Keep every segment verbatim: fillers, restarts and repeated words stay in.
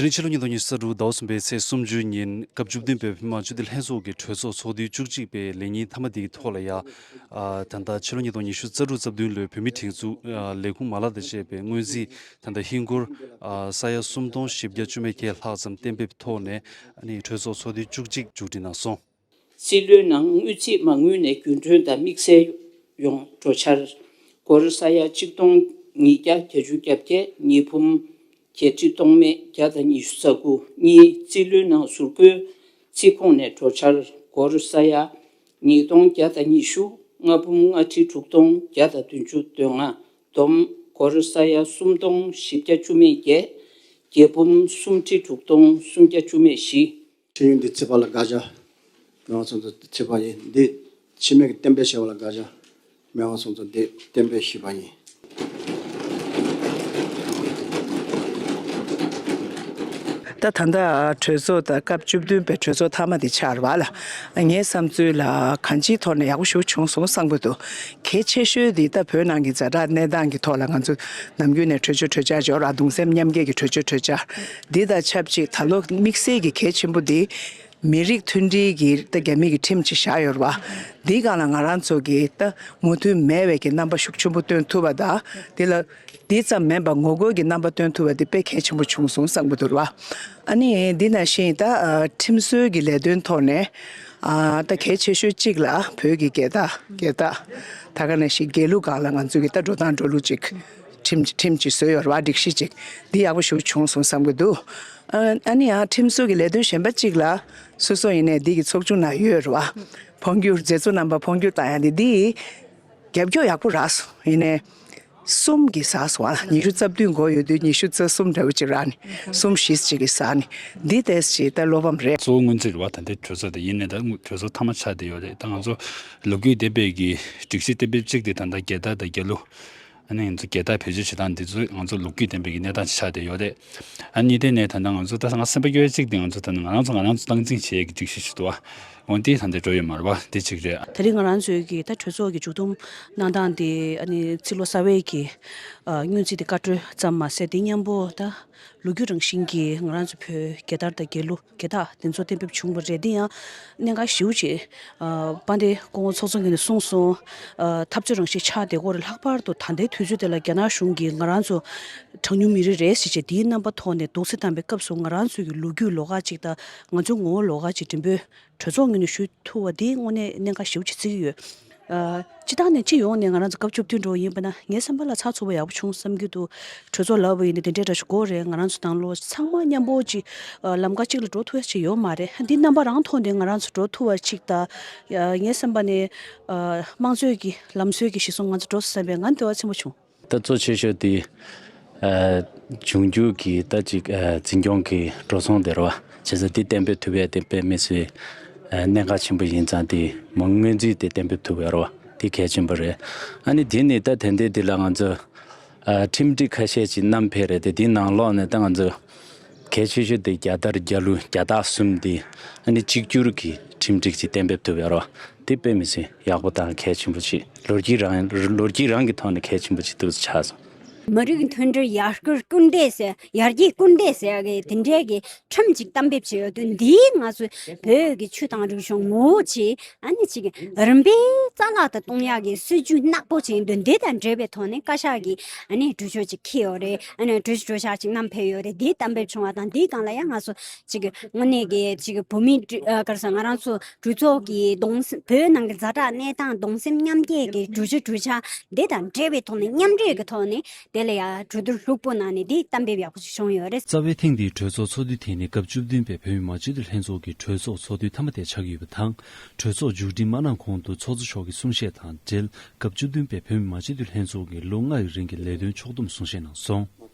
རིང་ཕྱི་ལོ་ཉིས་སྟོང་ཉི་ཤུ་རྩ་དྲུག་ཟླ་བ་གསུམ་པའི་ཚེས་སུམ་ཅུ་ཉིན་སྐབས་བཅུ་བདུན་པའི་བོད་མི་མང་སྤྱི་འཐུས་ལྷན་ཚོགས་ཀྱི་གྲོས་ཚོགས་ཚོགས་དུས་བཅུ་གཅིག་པའི་ལས་ཉིན་མཐའ་མ་འདིའི་ཐོག་ལ་ཡ། ཨ། ད་ལྟ་ཕྱི་ལོ་ཉིས་སྟོང་ཉི་ཤུ་རྩ་དྲུག་རྩ་བདུན་ལོའི་བོད་མིའི་སྒྲིག་འཛུགས་ཨ། ལས་ཁུངས་མ་ལག་དང་བཅས་པའི་སྔོན་རྩིས་ད་ལྟ་ཧིན་སྒོར་ཨ། ས་ཡ་སུམ་སྟོང་བཞི་བརྒྱ་བཅུ་མེད་བརྒྱད་ལྷག་ཙམ་གཏན་འབེབས་ཐོག་ནས་ཨ་ནི་གྲོས་ཚོགས་ཚོགས་དུས་བཅུ་གཅིག་མཇུག་སྒྲིལ་གནང་སོང་། རྩིས་ལོའི་ནང་དངུལ་རྩིས་མ་དངུལ་ནས་རྒྱུན་གྲོན་དང་དམིགས་བསལ་ཡོང་འགྲོ་འཆར་སྒོར་ས་ཡ་གཅིག་སྟོང་ཉིས་བརྒྱ་བརྒྱད་ཅུ་གྱ་བརྒྱད། ཉི་འབུམ་བརྒྱད་ཁྲི་སྟོང་མེད་བརྒྱ་དང་ཉི་ཤུ་རྩ་དགུ། གཉིས། རྩིས་ལོའི་ནང་ཟུར་བཀོལ་རྩིས་ཁོངས་ནས་འགྲོ་འཆར་སྒོར་ས་ཡ་ཉིས་སྟོང་བརྒྱ་དང་ཉི་ཤུ། ལྔ་འབུམ་ལྔ་ཁྲི་དྲུག་སྟོང་བརྒྱ་དང་བདུན་ཅུ་དོན་ལྔ། བསྡོམས་སྒོར་ས་ཡ་སུམ་སྟོང་བཞི་བརྒྱ་བཅུ་མེད་བརྒྱད། བརྒྱད་འབུམ་སུམ་ཁྲི་དྲུག་སྟོང་སུམ་བརྒྱ་བཅུ་མེད་བཞི། ཁྲིམས་ཡིག་འདི་རྩིས་པ་ལ་དགག་བྱ། མི་དབང་ཚོགས་གཙོ་རྩིས་པ་ཡིན། འདི་ཕྱི་མིག་གི་གཏན་འབེབས་བྱས་པ་ལ་དགག་བྱ། མི་དབང་ཚོགས་གཙོ་འདི་གཏན་འབེབས་ཞུས་པ་ཡིན། ད་ད་ལྟ་གྲོས་ཚོགས་དང་སྐབས་བཅུ་བདུན་པའི་གྲོས་ཚོགས་མཐའ་མ་དེ་ཆགས་རེད་བ་ལ། ངའི་བསམ་ཚུལ་ལ་གང་ཅིའི་ཐོག་ནས་ཡག་པོ་ཞེ་པོ་བྱུང་སོང་བསམ་གྱི་འདུག་གལ་ཆེ་ཤོས་དེ་ད་བོད་ནང་གི་ཛ་དྲག་གནས་སྟངས་ཀྱི་ཐོག་ལ་ང་ཚོ་ནམ་རྒྱུན་ནས་གྲོས་ཆོད་གྲོས་འཆར་འབྱོར་ར་གདུང་སེམས་མཉམ་སྐྱེད་ཀྱི་གྲོས་ཆོད་གྲོས་འཆར་འདི་དང་ཆབས་ཅིག་ད་ལོ་དམིགས་བསལ་གྱི་གལ་ཆེན་པོ་འདི། མི་རིགས་མཐུན་སྒྲིལ་གྱི་ད་རྒྱ་མི་གི་ཁྲིམས་ཅིག་བཞག་ཡོད་རེད་བ། འདིའི་སྒང་ལ་ང་རང་ཚོ་གིས་ད་མོས་མཐུན་མེད་པའི་གི་རྣམ་པ་ཤུགས་ཆེན་པོ་སྟོན་ཐུབ་པ་དང་། འདི་ལ་འདི་ཙམ་མིན་པར་ངོ་རྒོལ་གྱི་རྣམ་པ་སྟོན་ཐུབ་པ་འདི་དཔེ་གལ་ཆེན་པོ་བྱུང་སོང་བསམ་གྱི་འདུག་རེད་བ། ཨ་ནི་འདི་ནང་བཞིན་ད་ཨ་ཁྲིམས་བཟོའི་གི་ལས་དོན་ཐོག་ནས་ཨ་ད་གལ་ཆེ་ཤོས་གཅིག་ལ་བོད་ཀྱི་རྒྱལ་དར་རྒྱལ་དར་ད་ག་ནང་བཞིན་རྒྱལ་གླུ་སྒང་ལ་ང་ཚོ་གི་ད་འགྲོ་སྟངས་འགྲོ་ལུགས་གཅིག་ཁྲིམས་ཁྲིམས་ཅིག་བཟོས་ཡོད་རེད་བ། སྒྲིག་གཞི་ཅིག་འདི་ཡག་པོ་ཞེ་པོ་བྱུང་སོང་བསམ་གྱི་འདུག་ཨ་ཨ་ནི་ཡང་ཁྲིམས་བཟོ་གི་ལས་དོན་གཞན་པ་གཅིག་ལ་སོ་སོ་ཡིན་ནའི་འདི་གི་ཚོགས་ཆུང་ནང་ཡོད་རེད་བ། འཕོ་འགྱུར་མཛད་གཙོ་རྣམ་པ་འཕོ་འགྱུར་བཏང་ཡ་འདི་འདི་རྒྱབ་སྐྱོར་ཡག་པོ་རག་སོང་། ཡིན་ནའི་གསུམ་གྱི་ཟག་སོང་བ། ཉི་ཤུ་རྩ་བདུན་འགོ་ཡོད་དུས་ཉི་ཤུ་རྩ་གསུམ་འདྲ་བོ་ཅིག་རག་ནས་གསུམ་བཞི་ཅིག་གི་ཟག་ནས་འདི་ཏོག་ཙམ་ཅིག་ད་བློ་ཕམ་རེད། གཙོ་བོ་སྔོན་རྩིས་རེད་བ། ད་ལྟའི་གྲོས་ཚོགས་དེ་ཡིན་ནའི་ད་གྲོས་ཚོགས་མཐའ་མ་ཆགས་བསྡད་ཡོད་རེད། ད་ང་ཚོ་ལོ་རྒྱུས་ལྡན་པའི་གི་སྒྲིག་གཞི་གཏན་འབེབས་གཅིག་དེ་ད་ལྟ་རྒྱལ་དར་དང་རྒྱལ་གླུ། ཨ་ནི་ང་ཚོ་རྒྱལ་དར་བེད་སྤྱོད་བྱེད་སྟངས་འདི་ཚོ་ང་ཚོ་ལོ་རྒྱུས་ལྡན་པའི་གི་གནས་སྟངས་ཤིག་ཆགས་བསྡད་ཡོད་རེད། ཨ་ནི་དེ་ནས་ད་ལྟ་ང་ཚོ་ད་ང་སེམས་པ་སྐྱོ་བའི་གཅིག་དེ་ང་ཚོ་ད་ལྟ་ང་རང་ཚོ་ང་རང་ཚོ་སྟངས་འཛིན་བྱེད་ཡས་ཀྱི་སྒྲིག་གཞི་ཞིག་འདུག་བ། འོན་ཏེ་ད་ལྟ་འགྲོ་ཡོད་མ་རེད་བ། དེ་གཅིག་རེད། དེ་རིང་ང་རང་ཚོའི་གི་ད་གྲོས་ཚོགས་ཀྱི་མཇུག་བསྡོམས་གནང་སྟངས་དེ་ཨ་ནི་ཚིག་ལོ་གསར་བའི་གི་ཨ་སྔོན་རྩིས་དེ་བཀའ་འཁྲོལ་ཙམ་མ་ཟད། དེ་མཉམ་པོ་ད་ལོ་རྒྱུས་རང་བཞིན་གྱི་ང་རང་ཚོ་བོད་རྒྱལ་དར་དང་རྒྱལ་གླུ་རྒྱལ་དར་དེ་ཚོ་གཏན་འབེབས་བྱུང་བ་རེད། དེ་ཡང་གནད་འགག་ཞེ་པོ་ཅིག་ཨ་དཔལ་ལྡན་སྐུ་ངོ་ཚོགས་གཙོ་མཆོག་ནས་གསུངས་སོང་། ཨ་འཐབ་རྩོད་རང་བཞིན་ཆགས་བསྡད་ཀྱི་ཡོད་རེད། ལྷག་པར་དུ་ད་ལྟའི་དུས་ཚོད་དེ་ལ་རྒྱ་ནག་གཞུང་གིས་ང་རང་ཚོ་གྲངས་ཉུང་མི་རིགས་རེད་ཟེར་བྱས་དེའི་རྣམ་པ་ཐོག་ནས་རྡོག་རྫིས་བཏང་པའི་སྐབས་སུ་ང་རང་ཚོའི་གི་ལོ་རྒྱུས་ལོགས་ཀ་ཅིག་དང་ང་ཚོའི་ངོ་བོ་ལོགས་ཀ་ཅིག་འགྲེམས་སྤེལ་གྲོས་ཚོགས་ངོས་ནས་ཞུ་ཐུབ་པ་དེ་དངོས་གནས་གནད་འགག་ཞེ་པོ་ཅིག་བརྩི་གི་ཡོད། ཨ་སྤྱི་བཏང་ནས་སྤྱི་ཡོངས་ནས་ང་རང་ཚོ་སྐབས་བཅུ་བདུན་འགྲོ་བ་ཡིན་པ་ན་ངའི་བསམ་པ་ལ་ཚགས་ཚུད་པོ་ཡག་པོ་བྱུང་བསམ་གྱི་འདུག་གྲོས་ཚོགས་ལབ་པ་ཡིན་ན་དེ་འདྲའི་འདྲ་ཞིག་དགོས་རེད། ང་རང་ཚོ་ནང་ལོགས་ཚང་མ་མཉམ་པོ་ཅིག་ཨ་ལམ་ཁ་གཅིག་ལ་འགྲོ་ཐུབ་ཡ་ཅིག་ཡོད་མ་རེད། འདི་རྣམ་པ་རང་ཐོག་ནས་ང་རང་ཚོ་འགྲོ་ཐུབ་པ་ཅིག་དང་། ཨ་ངའི་བསམ་པ་ནས་ཨ་དམངས་གཙོའི་གི་ལམ་སྲོལ་གྱི་གཞི་བཟུང་ང་ཚོ་འགྲོ་བསམ་པའི་ང་འདོད་པ་ཆེན་པོ་བྱུང་། ད་གཙོ་ཆེ་ཤོས་དེ་ཨ་འབྱུང་འགྱུར་གྱི་ད་ཅིག་ཨ་འཛིན་སྐྱོང་གི་འགྲོ་སོང་དེ་རེད་བ། བྱས་ཙང་དེ་གཏན་འབེབས་ཐུབ་ཡ་དེ་དཔེ་མི་སྲིད་ཨ་གནད་འགག་ཆེན་པོ་ཡིན་ཙང་དེ་མ་སྔོན་རྩིས་དེ་གཏན་འབེབས་ཐུབ་ཡ་རེད་བ། དེ་གལ་ཆེན་པོ་རེད། ཨ་ནི་དེ་ནི་ད་དེ་འདྲའི་དེ་ལ་ང་ཚོ་ཨ་ཁྲིམས་སྒྲིག་ཁ་ཤས་ཅིག་བསྣམས་ཕེབས་རེད་དེ། དེའི་ནང་ལོགས་ནས་ད་ང་ཚོ་གལ་ཆེ་ཤོས་དེ་རྒྱལ་དར་རྒྱལ་གླུ་རྒྱལ་རྟགས་གསུམ་དེ་ཨ་ནི་གཅིག་གྱུར་གྱི་ཁྲིམས་སྒྲིག་ཅིག་གཏན་འབེབས་ཐུབ་ཡ་རེད་བ། དེ་དཔེ་མི་སྲིད་ཡག་པོ་དང་གལ་ཆེན་པོ་ཅིག་ལོ་རྒྱུས་རང་ལོ་རྒྱུས་རང་གི་ཐོག་ནས་གལ་ཆེན་པོ་ཅིག་ཏུ་ཆགས་སོང་། མི་རིགས་མཐུན་སྒྲིལ་ཡར་སྐུལ་སྐུལ་འདེད་ཟེར། ཡར་རྒྱས་སྐུལ་འདེད་ཟེར་ཡ་གི་དེ་འདྲའི་གི་ཁྲིམས་ཅིག་གཏན་འབེབས་བྱས་ཡོད་དུས། འདིས་ང་ཚོ་བོད་ཀྱི་ཆོས་དང་རིག་གཞུང་ངོ་བོ་ཅིག་ཨ་ནི་ཅིག་རིམ་པས་རྩ་བརླག་ཏུ་གཏོང་ཡག་གི་སྲིད་ཇུས་ནག་པོ་ཅིག་ཡིན་དུས། འདི་དང་འབྲེལ་བའི་ཐོག་ནས་བཀའ་ཤག་གིས་ཨ་ནི་གྲོས་ཆོད་ཅིག་འཁྱེར་ཡོད་རེད། ཨ་ནི་གྲོས་གྲོས་འཆར་ཅིག་བསྣམས་ཕེབས་ཡོད་རེད། འདི་གཏན་འབེབས་བྱུང་བ་དང་། འདིའི་སྒང་ལ་ཡང་ང་ཚོ་ཅིག་དངོས་གནས་ཀྱི་ཅིག་བོད་མི་ཨ་ག་རེ་ཟེར། ང་རང་ཚོ་གྲོས་ཚོགས་ཀྱི་གདུང་སེམས། བོད་ནང་གི་ཛ་དྲག་གནས་སྟངས་གདུང་སེམས་མཉམ་སྐྱེད་ཀྱི་གྲོས་ཆོད་གྲོས་འཆར་འདི་དང་འབྲེལ་བའི་ཐོག་ནས། མཉམ་འབྲེལ་གྱི་ཐོག་ནས་དེ་ལ་ཡང་གྲོས་བསྡུར་ལྷུག་པོ་གནང་ནས་འདི་གཏན་འབེབས་ཡག་པོ་ཞིག་བྱུང་ཡོད་རེད། རྩ་བའི་ཐེངས་འདིའི་གྲོས་ཚོགས་ཚོགས་དུས་དེ་ནི་སྐབས་བཅུ་བདུན་པའི་བོད་མི་མང་སྤྱི་འཐུས་ལྷན་ཚོགས་ཀྱི་གྲོས་ཚོགས་ཚོགས་དུས་མཐའ་མ་དེ་ཆགས་ཀྱི་ཡོད་པ་དང་། གྲོས་ཚོགས་མཇུག་སྒྲིལ་མ་གནང་གོང་དུ་ཚོགས་གཙོ་མཆོག་གི་གསུང་བཤད་དང་འབྲེལ། སྐབས་བཅུ་བདུན་པའི་བོད་མི་མང་སྤྱི་འཐུས་ལྷན་ཚོགས་ཀྱི་ལོ་ལྔ་ཡི་རིང་གི་ལས་དོན་ཕྱོགས་བསྡོམས་གསུང་བཤད་གནང་སོང་།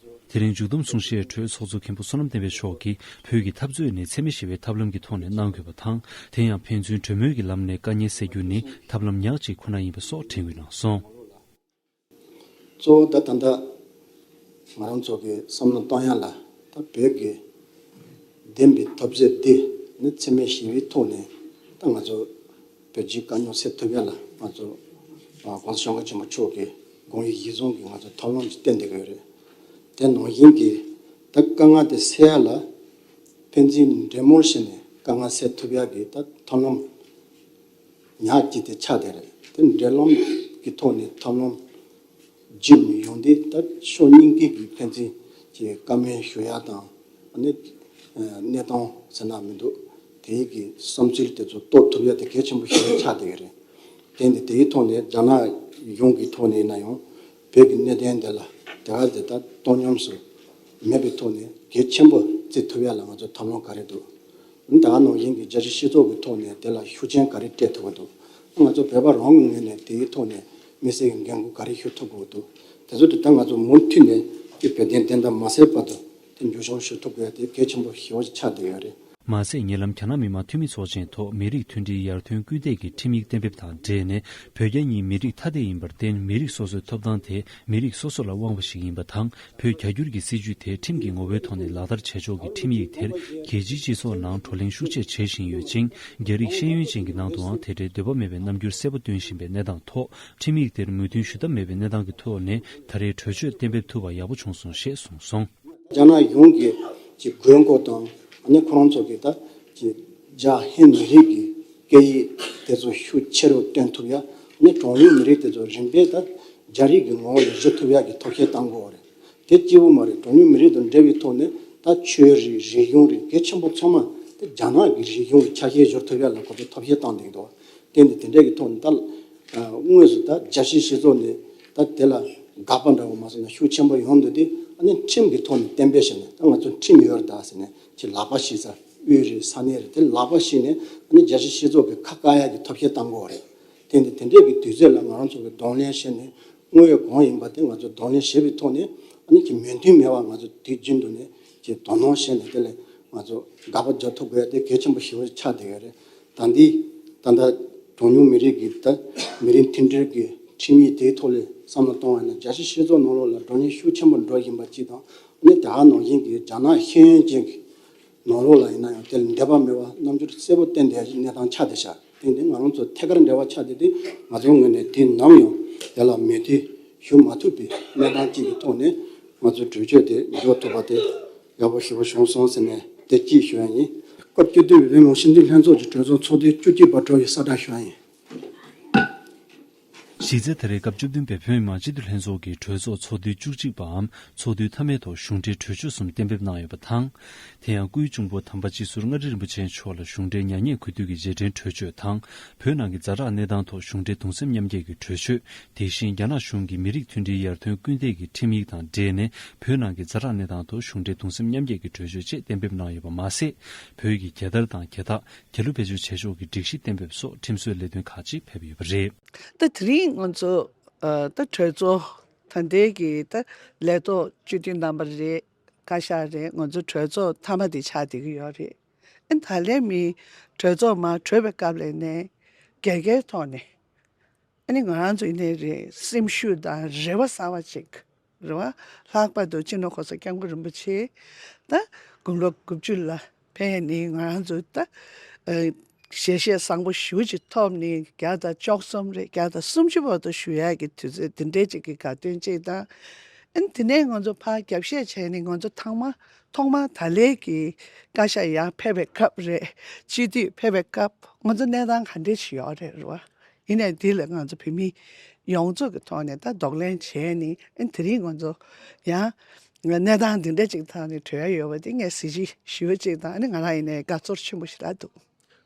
དེ་རིང་མཇུག་བསྡོམས་གསུང་བཤད་ཁྲོད་ཚོགས་གཙོ་མཁན་པོ་བསོད་ནམས་བསྟན་འཕེལ་མཆོག་གིས་བོད་ཀྱི་འཐབ་རྩོད་ནི་འཚེ་མེད་ཞི་བའི་ཐབས་ལམ་གྱི་ཐོག་ནས་གནང་དགོས་པ་དང་། དེ་ཡང་ཕན་ཚུན་གྲོས་མོལ་གྱི་ལམ་ནས་དཀའ་ངལ་སེལ་རྒྱུ་ནི་ཐབས་ལམ་ཉག་གཅིག་ཁོ་ན་ཡིན་པ་སོགས་དྲན་སྐུལ་གནང་སོང་། གཙོ་བོ་ད་ད་ལྟ་ང་རང་ཚོ་གི་བསམ་བློ་གཏོང་ཡ་ལ། ད་བོད་ཀྱི་བདེན་པའི་འཐབ་རྩོད་འདི་ནི་འཚེ་མེད་ཞི་བའི་ཐོག་ནས། ད་ང་ཚོ་བོད་སྤྱིའི་དཀའ་རྙོག་སེལ་ཐུབ་ཡ་ལ། ང་ཚོ་༸གོང་ས་༸སྐྱབས་མགོན་ཆེན་པོ་མཆོག་གི་དགོངས་ཡིད་གཞིར་བཟུང་གི་ང་ཚོ་ཐབས་ལམ་ཅིག་བསྟན་བསྡད་ཀྱི་ཡོད་རེད། དེ་ནང་བཞིན་གྱི་ད་དཀའ་ངལ་དེ་སེལ་ཡ་ལ་ ཕན་ཚུན་འབྲེལ་མོལ་བྱས་ནས་དཀའ་ངལ་སེལ་ཐུབ་ཡག་གི་ད་ཐབས་ལམ་ཉག་གཅིག་དེ་ཆགས་བསྡད་རེད། དེ་འབྲེལ་ལམ་གྱི་ཐོག་ནས་ཐབས་ལམ་བརྒྱུད་ནས་ཡོང་དུས་ད་ཕྱོགས་གཉིས་ཀའི་གི་ཕན་ཚུན་གྱི་བཀའ་མོལ་ཞུ་ཡག་དང་། ཨ་ནི་གནས་སྟངས་ཟེར་ན་མི་འདུག་དེའི་གི་བསམ་ཚུལ་དེ་ཚོ་རྟོགས་ཐུབ་ཡག་དེ་གལ་ཆེན་པོ་ཞིག་ཆགས་བསྡད་ཡོད་རེད། དེ་འདི་དེའི་ཐོག་ནས་རྒྱ་ནག་གཞུང་གི་ཐོག་ནས་ཡིན་ན་ཡང་བོད་ཀྱི་གནད་དོན་དེ་ལ་དེ་ག་དེ་ལྟར་བཏང་སྙོམས་སུ་མེད་པའི་ཐོག་ནས་གལ་ཆེན་པོ་བརྩི་ཐུབ་ཡག་ལ་ང་ཚོ་ཐབས་ལམ་ག་རེ་འདུག་ད་ག་ནང་བཞིན་གྱི་རྒྱལ་སྤྱིའི་སྤྱི་ཚོགས་ཀྱི་ཐོག་ནས་དེ་ལ་ཤུགས་རྐྱེན་ག་རེ་སྤྲད་ཐུབ་ཀྱི་འདུག་ང་ཚོ་བོད་པ་རང་གི་ངོས་ནས་དེའི་ཐོག་ནས་དམིགས་བསལ་གྱི་འགན་འཁུར་ག་རེ་ཞུ་ཐུབ་དགོས་འདུག་དེ་ཚོ་དེ་ལྟར་ང་ཚོ་མུ་མཐུད་ནས་ཀྱི་བོད་དོན་བདེན་མཐའ་མ་གསལ་བར་དུ་དེ་འགྱུར་བྱང་ཞུ་ཐུབ་དགོས་དེ་གལ་ཆེན་པོ་ཞེ་པོ་ཅིག་ཆགས་བསྡད་ཡོད་རེད། མ་ཟད་ཉེ་ལམ་རྒྱ་ནག་མི་དམངས་འཐུས་མི་ཚོགས་ཆེན་ཐོག་མི་རིགས་མཐུན་སྒྲིལ་ཡར་ཐོན་སྐུལ་འདེད་ཀྱི་ཁྲིམས་ཡིག་གཏན་འབེབས་དང་འབྲེལ་ནས། བོད་རྒྱ་གཉིས་མི་རིགས་ཐ་དད་ཡིན་པར་བརྟེན། མི་རིགས་སོ་སོའི་ཐོབ་ཐང་དེ་མི་རིགས་སོ་སོ་ལ་དབང་བ་ཞིག་ཡིན་པ་དང་། བོད་རྒྱ་སྒྱུར་གྱི་སྲིད་ཇུས་དེ་ཁྲིམས་ཀྱི་ངོ་བོའི་ཐོག་ནས་ལག་བསྟར་བྱེད་ཕྱོགས་ཀྱི་ཁྲིམས་ཡིག་དེར་རྒྱལ་སྤྱིའི་སྤྱི་ཚོགས་ནང་བགྲོ་གླེང་ཤུགས་ཆེ་བྱེད་བཞིན་ཡོད་ཅིང་། རྒྱ་རིགས་ཤེས་ཡོན་ཅན་གྱི་ནང་དུའང་དེ་འདྲའི་འདོད་པ་མེད་པའི་རྣམ་འགྱུར་གསལ་པོ་སྟོན་བཞིན་པའི་གནས་སྟངས་ཐོག་ཁྲིམས་ཡིག་དེར་མོས་མཐུན་ཞུ་ཐབས་མེད་པའི་གནས་སྟངས་ཀྱི་ཐོག་ནས། ད་རེས་གྲོས་ཆོད་གཏན་འབེབས་ཐུབ་པ་ཡག་པོ་བྱུང་སོང་ཞེས་གསུངས་སོང་། རྒྱ་ནག་གཞུང་གིས་ཀྱི་དགོས་མཁོ་དང་། ཨ་ནི་ཁོ་རང་ཚོ་གི་ད་ཀྱི་རྒྱ་ཧིན་མི་རིགས་ཀྱི་སྐད་ཡིག་དེ་ཚོ་ཤུགས་ཆེ་རུ་བཏོན་ཐུབ་ཡ། ཨ་ནི་གྲངས་ཉུང་མི་རིགས་དེ་ཚོ་རིམ་པས་ད་རྒྱ་རིགས་ཀྱི་ངོ་བོ་ལ་བསྒྱུར་ཐུབ་ཡ་གི་ཐབས་ཤེས་གཏང་དགོས་པ་རེད། དེ་གཅིག་པུ་མ་རེད། གྲངས་ཉུང་མི་རིགས་དང་འབྲེལ་བའི་ཐོག་ནས་ད་ཆོས་རིག་རིག་གཞུང་རིག་གལ་ཆེན་པོ་ཚང་མ་དེ་རྒྱ་ནག་གི་རིག་གཞུང་གི་ཆ་ཤས་བསྒྱུར་ཐུབ་ཡ་ལ་ཁོ་ཚོས་ཐབས་ཤེས་བཏང་བསྡད་ཀྱི་འདུག་དེ་འདི་དེ་འདྲས་ཀྱི་ཐོག་ནས་ད་དངོས་སུ་ད་རྒྱལ་སྤྱིའི་སྤྱི་ཚོགས་ནས་ད་དེ་ལ་དགག་པ་འདྲ་བོ་མ་སོང་ན་ཤུགས་ཆེན་པོ་ཡོང་འདུག་དེ། ཨ་ནི་ཁྲིམས་ཀྱི་ཐོག་ནས་གཏན་འབེབས་བྱས་ནས། ད་ང་ཚོ་ཁྲིམས་ཡོད་རེད་ད་ཟེར་ནས་ཅིག་ལག་པ་བཤིག་ས། དབུས་རེད། ས་གནས་རེད། དེ་ལག་པ་བཤིག་ནས། ཨ་ནི་རྒྱལ་སྤྱིའི་སྤྱི་ཚོགས་ཀྱི་ཁ་བཀག་ཡག་གི་ཐབས་ཤེས་གཏང་དགོས་རེད། དེ་འདི་དེ་འདྲས་ཀྱི་དུས་ཚོད་ལ་ང་རང་ཚོ་གི་གདོང་ལེན་བྱས་ནས། དངོས་ཡོད་གང་ཡིན་པ་དེ་ང་ཚོ་གདོང་ལེན་བྱེད་པའི་ཐོག་ནས། ཨ་ནི་ཀྱི་མོས་མཐུན་མེད་པར་ང་ཚོ་དུས་རྒྱུན་དུ་ནས་ཀྱི་དོ་སྣང་བྱས་ནས། དེ་ལས་ང་ཚོ་དགག་པ་རྒྱག་ཐུབ་དགོས་དེ་གལ་ཆེན་པོ་ཞེ་པོ་ཆགས་བསྡད་ཡོད་རེད། ད་འདི་ད་ལྟ་གྲངས་ཉུང་མི་རིགས་ཀྱི་ད་མི་རིགས་མཐུན་སྒྲིལ་གྱི་ཁྲིམས་ཡིག་དེའི་ཐོག་ལ་བསམ་བློ་གཏོང་བ་ཡིན་ན། རྒྱལ་སྤྱིའི་སྤྱི་ཚོགས་ནང་ལོགས་ལ་བགྲོ་གླེང་ཤུགས་ཆེན་པོ་འགྲོ་བཞིན་པ་གཅིག་དང་། ཨ་ནི་དེ་ག་ནང་བཞིན་གྱི་རྒྱ་ནག་ཤེས་ཡོན་ཅན་གྱི་ནང་ལོགས་ལ་ཡིན་ན་ཡང་དེ་ལ་འདོད་པ་མེད་པ་རྣམ་འགྱུར་གསལ་པོ་བསྟན་བསྡད་ཡག་གནས་སྟངས་ཆགས་བསྡད་ཤག་དེ་འདི་ང་རང་ཚོ་ཐད་ཀར་འབྲེལ་བ་ཆགས་བསྡད་དེ། ང་ཚོའི་ངོས་ནས་དེ་ནམ་ཡང་དེ་ལ་མོས་མཐུན་ཞུ་མ་ཐུབ་པའི་གནས་སྟངས་ཅིག་གི་ཐོག་ནས་ང་ཚོའི་གྲོས་ཆོད་དེ་འཇོག་ཐུབ་པ་དེ་ཡག་པོ་ཞེ་པོ་བྱུང་སོང་ཟེར་ནས་དེ་གཅིག་ཞུ་ཡ་ཡིན། སྐབས་བཅུ་བདུན་པའི་བོད་མི་མང་སྤྱི་འཐུས་ལྷན་ཚོགས་ཀྱི་གྲོས་ཚོགས་ཚོགས་དུས་བཅུ་གཅིག་པ་གྲོལ་བའི་གསལ་བསྒྲགས་ཞུ་ཡ་ཡིན། གཞི་རྩའི་ད་རེས་སྐབས་བཅུ་བདུན་པའི་བོད་མི་མང་སྤྱི་འཐུས་ལྷན་ཚོགས་ཀྱི་གྲོས་ཚོགས་ཚོགས་དུས་བཅུ་གཅིག་པའམ་ཚོགས་དུས་མཐའ་མའི་ཐོག་གཞུང་འབྲེལ་གྲོས་ཆོད་གསུམ་གཏན་འབེབས་གནང་ཡོད་པ་དང་། དེ་ཡང་སྐུའི་གཅུང་པོ་དམ་པ་སྤྱི་ཟུར་མངའ་བདག་རིན་པོ་ཆེ་མཆོག་ལ་གཞུང་འབྲེལ་མྱ་ངན་གུས་འདུད་ཀྱི་རྗེས་དྲན་གྲོས་ཆོད་དང་། བོད་ནང་གི་ཛ་དྲག་གནས་སྟངས་ཐོག་གཞུང་འབྲེལ་གདུང་སེམས་མཉམ་སྐྱེད་ཀྱི་གྲོས་ཆོད། དེ་བཞིན་རྒྱ་ནག་གཞུང་གིས་མི་རིགས་མཐུན་སྒྲིལ་ཡར་ཐོན་སྐུལ་འདེད་ཀྱི་ཁྲིམས་ཡིག་དང་འབྲེལ་ནས། བོད་ནང་གི་ཛ་དྲག་གནས་སྟངས་ཐོག་གཞུང་འབྲེལ་གདུང་སེམས་མཉམ་སྐྱེད་ཀྱི་གྲོས་ཆོད་བཅས་གཏན་འབེབས་གནང་ཡོད་པ་མ་ཟད། བོད་ཀྱི་རྒྱལ་དར་དང་རྒྱལ་རྟགས། རྒྱལ་གླུ་བེད་སྤྱོད་བྱེད་ཕྱོགས་ཀྱི་སྒྲིག་གཞི་གཏན་འབེབས་སོགས་ཁྲིམས་བཟོའི་ལས་དོན་ཁག་ཅིག་ཕེབས་ཡོད་པ་རེད། ད་དེ་རིང་ང་ཚོ་ཨ་ད་གྲོས་ཚོགས་ད་ལྟའི་གི་ད་ལས་ཐོག་བཅུ་བདུན་ནམ་པ་རེད། བཀའ་ཤག་རེད། ང་ཚོ་གྲོས་ཚོགས་མཐའ་མ་དེ་ཆགས་བསྡད་ཀྱི་ཡོད་རེད། ཨ་ད་ལན་མི་གྲོས་ཚོགས་མར་གྲོལ་བའི་སྐབས་ལ་ནས་རྒྱལ་ཁའི་ཐོག་ནས། ཨ་ནི་ང་རང་ཚོ་ཡིན་ནའི་རེད། སེམས་ཤུགས་དང་རེ་བ་གསར་བ་ཅིག་རེད་བ། ལྷག་པར་དུ་སྤྱི་ནོར་གོང་ས་སྐྱབས་མགོན་རིན་པོ་ཆེ་ད་དགུང་ལོ་དགུ་བཅུ་ལ་ཕེབས་ནས་ང་རང་ཚོ་ད་ཨ་ཞལ་བཞེས་བཟང་པོ་ཞེ་པོ་ཅིག་ཐོབ་ནས། བརྒྱ་དང་བཅུ་གསུམ་རེད། བརྒྱ་དང་སུམ་ཅུ་བར་དུ་བཞུགས་ཡག་གི་དུས་ཚོད་འདི་འདྲའི་ཅིག་གི་དགའ་སྟོན་ཅིག་དང་། ཨ་ནི་དེ་ནས་ང་ཚོ་ཕར་རྒྱབ་བཤད་བྱས་ནས་ང་ཚོ་ཐང་མ་ཐོག་མར་ད་ལན་གྱི་བཀའ་ཤག་ཡར་ཕེབས་པའི་སྐབས་རེད། སྤྱི་འཐུས་ཕེབས་པའི་སྐབས་ང་ཚོ་གནས་སྟངས་ག་འདྲས་ཞིག་ཡོད་རེད། རེད་བ། ཡིན་ནའི་འདི་ལ་ང་ཚོ་བོད་མི་ཡོངས་རྫོགས་ཀྱི་ཐོག་ནས་ད་གདོང་ལེན་བྱས་ནས། ཨ་ནི་དེ་རིང་ང་ཚོ་ཡང་གནས་སྟངས་འདི་འདྲ་ཅིག་ཐོག་ནས་གྲོལ་ཡ་ཡོད་པ་དེ་ངས་གཟི་བརྗིད་ཞེ་པོ་ཅིག་དང་། ཨ་ནི་ང་རང་ཡིན་ནའི་དགའ་ཚོར་ཆེན་པོ་ཞིག་རག་འདུག་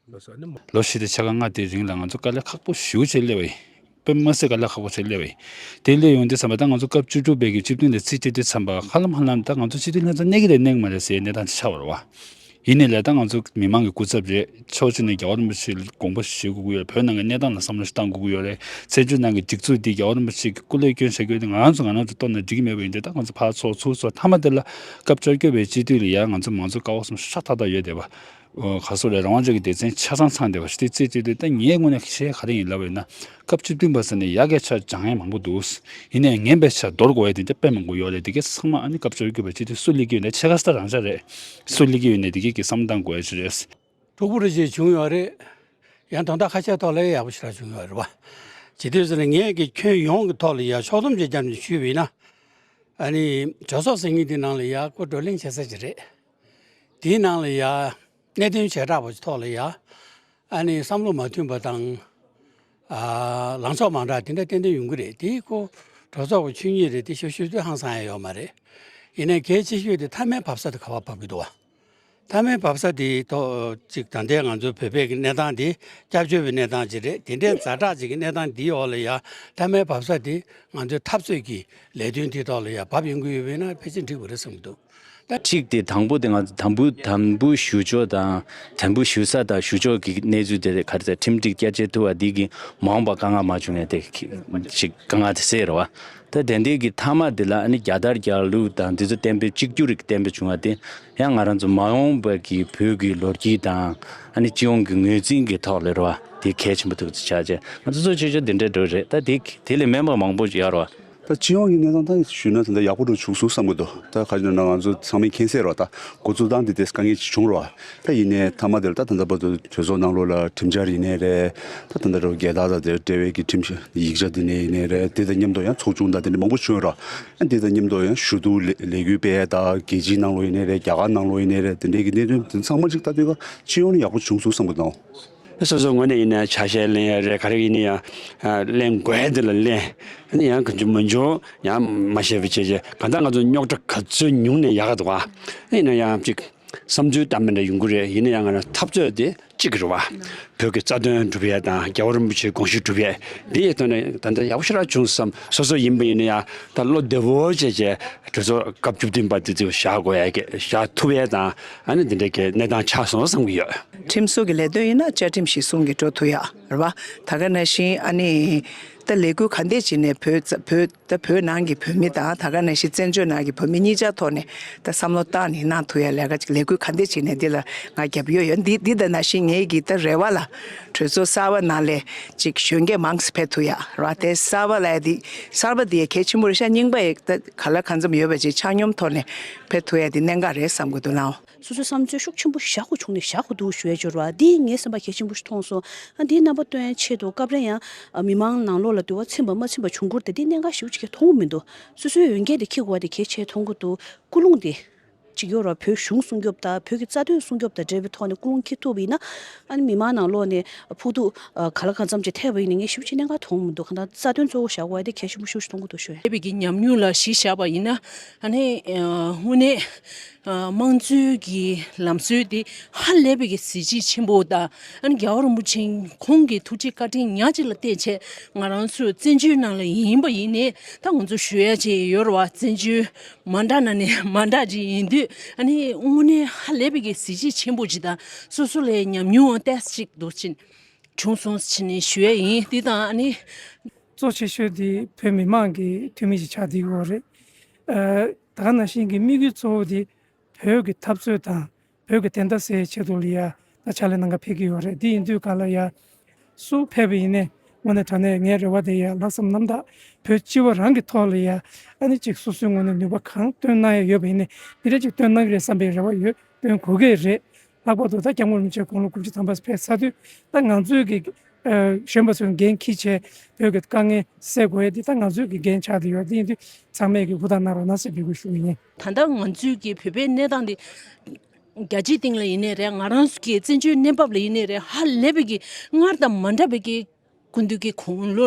ལོ་བཞི་དང་ཕྱེད་ཀ་ལྔ་དེའི་རིང་ལ་ང་ཚོ་དཀའ་ལས་ཁག་པོ་ཞེ་པོ་ཅིག་སླེབས་པ་ཡིན། དཔེ་མ་སྲིད་དཀའ་ལས་ཁག་པོ་ཞིག་སླེབས་པ་ཡིན། དེ་སླེབས་ཡོང་དུས་ཙམ་པ་ད་ང་ཚོ་སྐབས་བཅུ་དྲུག་པའི་གི་བཅུ་བདུན་དེ་རྩིས་སྤྲད་དུས་ཙམ་པ་ཧ་ལམ་ཧ་ལམ་ད་ང་ཚོ་སྤྱི་འཐུས་ལྷན་ཚོགས་གནས་ཀྱི་རེད་གནས་ཀྱི་མ་རེད་ཟེར་གནས་སྟངས་ཅིག་ཆགས་པ་རེད་བ། ཡིན་ནའི་ལས་ད་ང་ཚོ་མི་མང་གི་སྐུ་ཚབ་རེད། ཕྱོགས་གཅིག་ནས་རྒྱལ་བ་རིན་པོ་ཆེ་ལ་དགོངས་པ་ཞུ་དགོས་ཀྱི་ཡོད། བོད་ནང་གི་གནས་སྟངས་ལ་བསམ་བློ་ཞིག་བཏང་དགོས་ཀྱི་ཡོད་རེད། བཙན་བྱོལ་ནང་གི་སྒྲིག་འཛུགས་འདི་རྒྱལ་བ་རིན་པོ་ཆེ་གི་སྐུ་ལས་བསྐྱོན་བྱ་རྒྱུ་དེ་ང་རང་ཚོ་ང་རང་ཚོ་གཏོར་ན་འགྲིག་གི་མེད་པ་ཡིན་ཏེ། ད་ང་ཚོ་ཕར་ཚོགས་ཚུགས་སོང་། མཐའ་མ་དེ་ལ་སྐབས་བཅོ་བརྒྱད་པའི་སྤྱི་འཐུས་ལ་ཡ་ང་ཚོ་མང་གཙོ་ཀ་བ་གསུམ་ཤ་ཏག་ཏག་ཡོད་བསྡད་པ། ཨོ་ག་སོགས་རེད། རང་དབང་ཅན་གྱི་སྡེ་ཚན་ཆ་ཚང་ཚང་བསྡད་པ་ཞིག་དེ་རྩིས་སྤྲད་དུས། ད་ངའི་ངོས་ནས་བཤད་ག་རེ་ཡིན་ལབ་པ་ཡིན་ན། སྐབས་བཅུ་བདུན་པ་ཟེར་ནས་ཡ་གི་ཆ་སྦྱང་ཡ་མང་པོ་འདུག་ཡིན་ནའི་ངན་པའི་ཆ་འདོར་དགོས་ཡ་དེ་འདྲ་དཔེ་མང་པོ་ཡོད་རེད། དེ་གའི་ཚང་མ་ཨ་ནི་སྐབས་བཅོ་བརྒྱད་པ་སྤྱི་འཐུས་སུ་སླེབས་ཀྱི་ཡོད་ནའི་ཕྱེད་ཀ་ཙམ་རང་འཇགས་རེད། སུ་སླེབས་ཀྱི་ཡོད་ནའི་དེ་གའི་གི་བསམ་བློ་བཏང་དགོས་ཡ་ཅིག་རེད། འཁྲུག་པོ་རེ་ཞིག་བྱུང་ཡོད་རེད། ཡང་དོན་དག་ཁ་ཤས་ཐོག་ལ་ཡག་པོ་ཞིག་རག་བྱུང་ཡོད་རེད་བ། ཇི་སྟེ་ཟེར་ན་ངས་ཀྱི་ཁྱོན་ཡོངས་ཀྱི་ཐོག་ལ་ཡ་ཕྱོགས་བསྡོམས་ཅིག་བརྒྱབ་ནས་ཞུས་པ་ཡིན་ན། ཨ་ནི་གྲོས་ཚོགས་ཟེར་མཁན་དེ་ནང་ལ་ཡ་ཁོ་བགྲོ་གླེང་བྱེད་ས་ཅིག་རེད། དེའི་ནང་ལ་ཡ་གནད་དོན་བྱེ་བྲག་པ་ཅིག་ཐོག་ལ་ཡ་ཨ་ནི་བསམ་བློ་མ་མཐུན་པ་དང་། ཨ། ལངས་ཕྱོགས་མ་འདྲ་དེ་འདྲ་ཏན་ཏན་ཡོང་གི་རེད། དེ་ཁོ་གྲོས་ཚོགས་ཀྱི་ཆོས་ཉིད་རེད། དེ་ཞུ་ཞུ་དུས་ཧང་སང་ཡ་ཡོད་མ་རེད། ཡིན་ནའི་གལ་ཆེ་ཤོས་དེ་མཐའ་མའི་བབས་ས་དེ་ག་པར་བབས་ཀྱི་འདུག་བ། མཐའ་མའི་བབས་ས་དེའི་ཐོག་ཅིག་ད་ལྟའི་ང་ཚོའི་བོད་པའི་གི་གནས་སྟངས་དེ་སྐྱབས་བཅོལ་བའི་གནས་སྟངས་ཅིག་རེད། དེ་འདྲའི་ཛ་དྲག་ཅིག་གི་གནས་སྟངས་འདིའི་འོག་ལ་ཡ་མཐའ་མའི་བབས་ས་དེ་ང་ཚོའི་འཐབ་རྩོད་ཀྱི་ལས་དོན་དེའི་ཐོག་ལ་ཡ་བབས་ཡོང་གི་ཡོད་པ་ཡིན་ན་ཕལ་ཆེར་འགྲིག་པ་རེད་བསམ་གྱི་འདུག་ད་ཁྲིག་དེ་དང་པོ་དེ་ང་ཚོ་དམ་འབུལ་དམ་འབུལ་ཞུ་ཕྱོགས་དང་དམ་འབུལ་ཞུ་ས་དང་ཞུ་ཕྱོགས་ཀྱི་གནས་ཚུལ་དེ་ག་རེ་ཟེར། ཁྲིམས་སྒྲིག་བསྐྱར་བཅོས་ཐུབ་པ་འདི་གི་མ་འོངས་པ་དཀའ་ངལ་མ་བྱུང་ཡ་དེ་ཅིག་དཀའ་ངལ་དེ་སེལ་རེད་བ། ད་དེ་འདྲའི་གི་མཐའ་མ་དེ་ལ་ཨ་ནི་རྒྱལ་དར་རྒྱལ་གླུ་དང་འདི་ཚོ་གཏན་འབེབས་གཅིག་གྱུར་གྱི་གཏན་འབེབས་བྱུང་བ་དེ་ཡང་ང་རང་ཚོ་མ་འོངས་པ་གི་བོད་ཀྱི་ལོ་རྒྱུས་དང་ཨ་ནི་སྤྱི་ཡོངས་ཀྱི་ངོས་འཛིན་གྱི་ཐོག་ལ་རེད་བ། དེ་གལ་ཆེན་པོ་ཐུག་ཚོད་ཆགས་རྗེས་ང་ཚོ་གཙོ་ཆེ་ཤོས་དེ་འདྲའི་འགྲོ་རེད། ད་དེ་དེ་ལས་དམན་པ་མང་པོ་ཡོད་རེད་བ། ད་སྤྱི་ཡོངས་ཀྱི་གནས་སྟངས་ད་ཞུས་ན་ད་ལྟ་ཡག་པོ་འགྲོ་བྱུང་སོང་བསམ་གྱི་འདུག་ད་ག་རེ་ཟེར་ན་ང་ཚོ་ཚང་མས་མཁྱེན་གསལ་རེད་བ། ད་འགོ་འཛུགས་སྟངས་དེ་དེ་དཀའ་ངལ་ཅིག་བྱུང་རེད་བ། ད་ཡིན་ནའི་མཐའ་མ་དེར་ད་ད་ལྟ་བར་དུ་གྲོས་ཚོགས་ནང་ལོགས་ལ་ཁྲིམས་འཆར་ཡིན་ནའི་རེད། ད་ད་ལྟ་རུ་རྒྱལ་དར་དང་དེར་འབྲེལ་བའི་གི་ཁྲིམས་ཡིག་ཆ་དེ་ནས་ཡིན་ནའི་རེད། དེ་དང་མཉམ་དུ་ཡང་ཚོགས་ཆུང་དང་དེ་འདྲ་མང་པོ་བྱུང་ཡོད་ར། དེ་དང་མཉམ་དུ་ཡང་ཞུ་གཏུག་ལས་ལས་འགུལ་སྤེལ་ཡ་དང་རྒྱལ་སྤྱིའི་ནང་ལོགས་ཡིན་ནའི་རེད། རྒྱ་གར་ནང་ལོགས་ཡིན་ནའི་རེད། དེ་འདྲའི་གི་གནད་དོན་དེ་ཚང་མ་ཅིག་ལྟ་དུས་ཀ་སྤྱི་ཡོངས་ནས་ཡག་པོ་བྱུང་སོང་བསམ་གི་འདུག་སོ་སོའི་ངོས་ནས་ཡིན་ན་ཆ་ཤས་ལེན་ཡ་རེད། ག་རེ་ཡིན་ན་ཡང་ལེན་དགོས་ཡ་དེ་ལ་ལེན། ཨ་ནི་ཡང་གང་བྱུང་མང་བྱུང་ཡང་མ་བཤད་པ་བྱས་བྱས་གང་ལྟར་ང་ཚོ་རྙོག་དྲ་ག་ཚོད་ཉུང་ནས་ཡག་ག་འདུག་ཨ་ཡིན་ན་ཡང་ཅིག་བསམ་ཚུལ་འདྲ་མི་འདྲ་ཡོང་གི་རེད། ཡིན་ན་ཡང་ང་རང་འཐབ་རྩོད་དེ་གཅིག་རེད་བ། བོད་ཀྱི་རྩ་དོན་སྒྲུབ་ཡ་དང་རྒྱལ་བ་རིན་པོ་ཆེའི་དགོངས་གཞི་སྒྲུབ་ཡ་འདི་ཡི་ཐོག་ནས་ད་ལྟ་ཡག་པོ་ཞེ་དྲག་བྱུང་བསམ། སོ་སོ་ཡིན་པ་ཡིན་ན་ཡང་ད་བློ་བདེ་བོ་བྱས་བྱས་གྲོས་ཚོགས་སྐབས་བཅུ་བདུན་པ་དེ་ཚོ་བཞག་དགོས་ཡ་གི་བཞག་ཐུབ་ཡ་དང་ཨ་ནི་འདི་འདྲ་གི་གནས་སྟངས་ཆགས་སོང་བསམ་གྱི་ཡོད། ཁྲིམས་བཟོ་གི་ལས་དོན་ཡིན་ན་བཅའ་ཁྲིམས་གཞིར་བཟུང་གི་འགྲོ་ཐུབ་ཡ་རེད་བ། ད་ག་ནང་བཞིན་ཨ་ནི་ད་ལས་འགུལ་ག་འདྲས་བྱས་ནས་བོད་བོད་ད་བོད་ནང་གི་བོད་མི་དང་ད་ག་ནང་བཞིན་བཙན་བྱོལ་ནང་གི་བོད་མི་གཉིས་ཆ་ཐོག་ནས་ད་བསམ་བློ་བཏང་ནས་གནང་ཐུབ་ཡ་ལས་ཀ་ཅིག་ལས་འགུལ་ག་འདྲས་བྱས་ནས་འདི་ལ་ང་རྒྱབ་ཡོད་ཡོད། འདི་འདི་ད་ནང་བཞིན་ངེད་ཀྱི་ད་རེ་བ་ལ་གྲོས་ཚོགས་གསར་བ་ནང་ལས་ཅིག་གཞོན་སྐྱེས་མང་ཙམ་ཕེབས་ཐུབ་ཡ་ར། དེ་གསར་བ་ལ་འདི་གསར་བ་འདི་ཡ་གལ་ཆེན་པོ་རེད་ཤག་རྙིང་པ་ཡ་ད་ག་ལ་གང་འཚམ་ཡོད་པ་ཅིག་ཆ་སྙོམས་ཐོག་ནས་ཕེབས་ཐུབ་ཡ་འདི་གནད་འགག་རེད་བསམ་གི་འདུག་ལགས། སོ་སོའི་བསམ་ཚུལ་ཤུགས་ཆེན་པོ་བཞག་དགོས་བྱུང་ནས་བཞག་དགོས་འདུག་ཞུ་ཡ་འབྱོར་བ་འདི་ངའི་བསམ་པ་གལ་ཆེན་པོ་ཞིག་མཐོང་སོང་། ཨ་འདིའི་རྣམ་པ་སྟོན་ཡ་ཆེད་དུ་སྐབས་རེ་ཡང་ཨ་མི་མང་ནང་ལོགས་ལ་འདུལ་བ་ཚིམ་པ་མ་ཚིམ་པ་བྱུང་ཁུལ་དེ་འདི་གནད་འགག་ཞེ་པོ་ཅིག་མཐོང་གི་མི་འདུག་སོ་སོའི་འོས་འགན་དེ་འཁྱེར་དགོས་པ་དེ་གལ་ཆེ་མཐོང་གི་འདུག་ཀུན་སློང་དེ་ཅིག་ཡོད་ར། བོད་གཞུང་སྲུང་སྐྱོབ་དང་བོད་ཀྱི་རྩ་དོན་སྲུང་སྐྱོབ་དང་འབྲེལ་བའི་ཐོག་ནས་ཀུན་སློང་འཁྱེར་ཐུབ་པ་ཡིན་ན་ཨ་ནི་མི་མང་ནང་ལོགས་ནས་ཕོག་ཐུག་ག་ལ་གང་འཚམ་ཅིག་ཐེབས་པ་ཡིན་ན་ངས་ཞེ་པོ་ཅིག་གནད་འགག་མཐོང་གི་མི་འདུག་གང་ལྟར་རྩ་དོན་གཙོ་བོ་བཞག་དགོས་པ་དེ་གལ་ཆེན་པོ་ཞེ་པོ་ཅིག་མཐོང་གི་འདུག་ཞུ་ཡ། བོད་ཀྱི་ཉམས་མྱོང་ལ་གཞི་བཞག་པ་ཡིན་ན་ཨ་ནི་དངོས་གནས། དམངས་གཙོའི་གི་ལམ་སྲོལ་དེ་ཧ་ལས་པའི་གི་གཟི་བརྗིད་ཆེན་པོ་དང་ཨ་ནི་རྒྱལ་བ་རིན་པོ་ཆེ་ཁོང་གི་ཐུགས་རྗེ་བཀའ་དྲིན་ཉག་གཅིག་ལ་བརྟེན་བྱས་ང་རང་ཚོ་བཙན་བྱོལ་ནང་ལ་ཡིན་པ་ཡིན་ནའི་ད་ང་ཚོ་ཞུ་ཡ་ཅིག་ཡོད་རེད་བ། བཙན་བྱོལ་མ་འདྲ་ན་ནས་མ་འདྲ་ཅིག་ཡིན་དུས་ཨ་ནི་དངོས་གནས་ཧ་ལས་པའི་གི་གཟི་བརྗིད་ཆེན་པོ་ཅིག་དང་སོ་སོ་ལ་ཉམས་མྱོང་ཏོག་ཙམ་ཅིག་འདུག་ཕྱིན་བྱུང་སོང་ཕྱིན་ནས་ཞུ་ཡ་ཡིན། དེ་དང་ཨ་ནི། གཙོ་ཆེ་ཤོས་དེ་བོད་མི་མང་གི་འཐུས་མི་ཞིག་ཆགས་བསྡད་ཡོད་རེད། ཨ་ད་ག་ནང་བཞིན་གྱི་དམིགས་ཡུལ་གཙོ་བོ་དེ་བོད་ཀྱི་འཐབ་རྩོད་དང་བོད་ཀྱི་བདེན་མཐའ་གསལ་ཆེད་དུ་ལ་ཡ་ད་ཕྱག་ལས་གནང་ག་ཕེབས་ཀྱི་ཡོད་རེད། དེ་ཡིན་དུས་ག་ལ་ཡ་སུ་ཕེབས་པ་ཡིན་ནའི་དངོས་གནས་དྲང་གནས་ངའི་རེ་བ་དེ་ཡ་ལྷག་བསམ་རྣམ་དག་བོད་སྤྱི་བ་རང་གི་ཐོག་ལ་ཡ་ཨ་ནི་གཅིག་སོ་སོའི་ངོས་ནས་ནུས་པ་གང་བཏོན་གནང་ཡ་ཡོད་པ་ཡིན་ནའི་དེ་འདྲ་གཅིག་བཏོན་གནང་གི་རེད་བསམ་པའི་རེ་བ་ཡོད། བཏོན་དགོས་ཀྱི་རེད། ལྷག་པར་དུ་ད་སྐྱབས་མགོན་རིན་པོ་ཆེ་དགུང་ལོ་དགུ་བཅུ་ཐམ་པ་ཕེབས་ཚར་དུས་ད་ང་ཚོའི་གི་ཨ་གཞོན་པ་ཚོའི་འགན་འཁྱེར་བྱས་བོད་ཀྱི་དཀའ་ངལ་སེལ་དགོས་ཡ་འདི་ད་ང་ཚོའི་གི་འགན་ཆགས་བསྡད་ཡོད། འདི་ཡིན་དུས་ཚང་མས་གི་ཧུར་ཐག་གནང་རོགས་གནང་ཟེར་འབོད་སྐུལ་ཞུ་གི་ཡིན། ད་ལྟ་ང་ཚོའི་གི་བོད་པའི་གནས་སྟངས་འདི་རྒྱལ་སྤྱིའི་སྟེང་ལ་ཡིན་ནའི་རེད། ང་རང་ཚོ་གི་བཙན་བྱོལ་གནས་བབ་ལ་ཡིན་ནའི་རེད། ཧ་ལས་པའི་གི་སྔར་དང་མ་འདྲ་བའི་གི་སྐུ་མདུན་གྱི་དགུང་ལོ་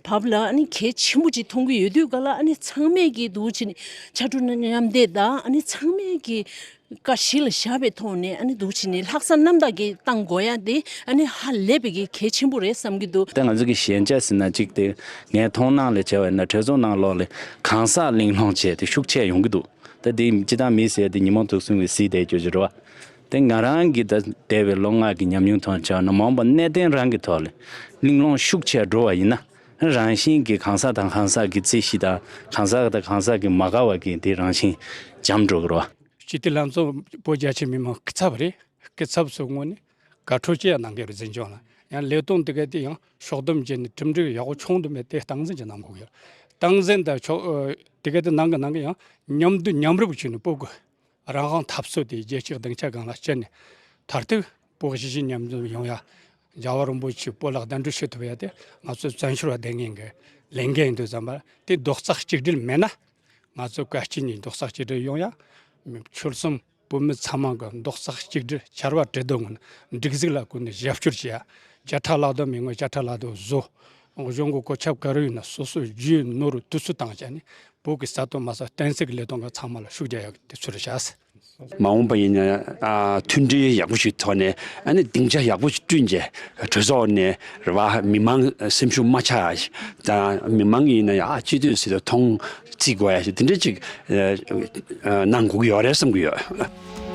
བབས་ལ་ཨ་ནི་གལ་ཆེན་པོ་ཅིག་མཐོང་གི་ཡོད་དུས་ག་ལ་ཨ་ནི་ཚང་མས་ཀྱི་འདུག་ཕྱིན་ཕྱར་གྲུ་མཉམ་འདེགས་དང་ཨ་ནི་ཚང་མས་ཀྱི་བཀའ་གཞི་ལ་བཞག་པའི་ཐོག་ནས་ཨ་ནི་འདུག་ཕྱིན་ནས་ལྷག་བསམ་རྣམ་དག་གིས་བཏང་དགོས་ཡ་དེ་ཨ་ནི་ཧ་ལས་པའི་གི་གལ་ཆེན་པོ་རེད་བསམ་གྱི་འདུག་ད་ང་ཚོ་གི་ཞན་ཆ་ཟེར་ན་གཅིག་དེ་ངའི་མཐོང་སྣང་ལ་བྱས་པ་ཡིན་ན་གྲོས་ཚོགས་ནང་ལོགས་ལ་གང་ཟག་གླེང་སློང་བྱས་ཏེ་ཤུགས་ཆེ་ཡོང་གི་འདུག་ད་དེ་སྤྱི་བཏང་མི་ཟེར་དེ་ཉིན་མོ་དུག་གསུམ་གྱི་སྲིད་དེ་བརྗོད་ཀྱི་རེད་བ། དེ་ང་རང་གི་ད་འདས་པའི་ལོ་ལྔ་གི་ཉམས་མྱོང་ཐོག་བྱས་ན་མ་འོངས་པ་གནད་དོན་རང་གི་ཐོག་ལ་གླེང་སློང་ཤུགས་ཆེ་འགྲོ་བ་ཡིན་ན་རང་བཞིན་གྱི་གང་ཟག་དང་གང་ཟག་གི་རྩོད་གཞི་དང་གང་ཟག་དང་གང་ཟག་གི་མ་དགའ་བ་གི་དེ་རང་བཞིན་འཇམ་འགྲོ་གི་རེད་བ། སྤྱི་འཐུས་ལྷན་ཚོགས་བོད་རྒྱ་ཆེ་མི་མང་སྐུ་ཚབ་རེད། སྐུ་ཚབ་ཚོའི་ངོས་ནས་དགའ་སྤྲོ་ཅི་ཡང་གནང་གི་རེད། འཛིན་སྐྱོང་ལ་ཡང་ལས་དོན་དེ་ག་དེ་ཡང་ཕྱོགས་བསྡོམས་བྱས་ནས་གྲུབ་འབྲས་ཡག་པོ་བྱུང་འདུག་མེད་དེ་སྟངས་འཛིན་ཅིག་གནང་དགོས་ཀྱི་རེད། སྟངས་འཛིན་དང་ཕྱོགས་དེ་ག་དེ་གནང་གི་གནང་གི་ཡང་མཉམ་འདུས་མཉམ་རུབ་བྱས་ནས་སྤོ་དགོས། རང་དབང་འཐབ་རྩོད་དེ་རྒྱལ་སྤྱིའི་སྡིངས་ཆ་སྒང་ལ་བསྐྱལ་ནས་མཐར་ཐུག་བོད་གཞིས་བྱེས་མཉམ་འཛོམས་ཡོང་ཡ། རྒྱལ་བ་རིན་པོ་ཆེ་བོད་ལ་གདན་འདྲེན་ཞུ་ཐུབ་ཡ་དེ་ང་ཚོ་བཙན་བྱོལ་བ་སྡོད་མཁན་གྱི་ལས་འགན་ཡིན་དུས་ཙམ་པ་དེ་རྡོག་རྩ་གཅིག་སྒྲིལ་མེད་ན་ང་ཚོ་བཀའ་སྤྱི་གཉིས་རྡོག་རྩ་གཅིག་སྒྲིལ་ཡོང་ཡ། ཆོལ་གསུམ་ བོད་མི་ཚང་མ་གི་རྡོག་རྩ་གཅིག་སྒྲིལ་ཕྱར་བ་གྲུ་བདུན་ངང་ནས་སྒྲིག་འཛུགས་ལ་ཀུན་ནས་ཞབས་ཞུ་བྱེད་ཡ། བརྒྱ་ཕྲག་ལྷག་དང་མི་ངོ་བརྒྱ་ཕྲག་ལྷག་དང་བཟོ། གཞུང་གི་གོ་ཁྱབ་ག་རེ་ཡོད་ན་སོ་སོའི་རྒྱུས་ནོར་དུས་ཚོད་བཏང་བྱས་ནས་བོད་ཀྱི་ས་སྟོང་མ་ས་བརྟན་སྲིད་ཀྱི་ལས་དོན་ག་ཚང་མ་ལ་ཤུགས་རྒྱག་ཡག་དེ་ཚུལ་བྱ། མ་འོངས་པ་ཡིན་ན་ཨ་མཐུན་སྒྲིལ་ཡག་པོ་ཞིག་ཐོག་ནས་ཨ་ནི་སྡིངས་ཆ་ཡག་པོ་ཞིག་བསྐྲུན་རྗེས་གྲོས་ཚོགས་ནས་རེད་བ། མི་མང་སེམས་ཤུགས་མ་ཆག་ཡ་ཞིག་དང་མི་མང་ཡིན་ན་ཡང་ཨ་སྤྱི་འཐུས་ཟེར་དུས་མཐོང་བརྩི་དགོས་ཡ་ཞིག་དེ་འདྲ་ཅིག་ཨ་ཨ་གནང་དགོས་ཀྱི་ཡོད་རེད་བསམ་གྱི་ཡོད།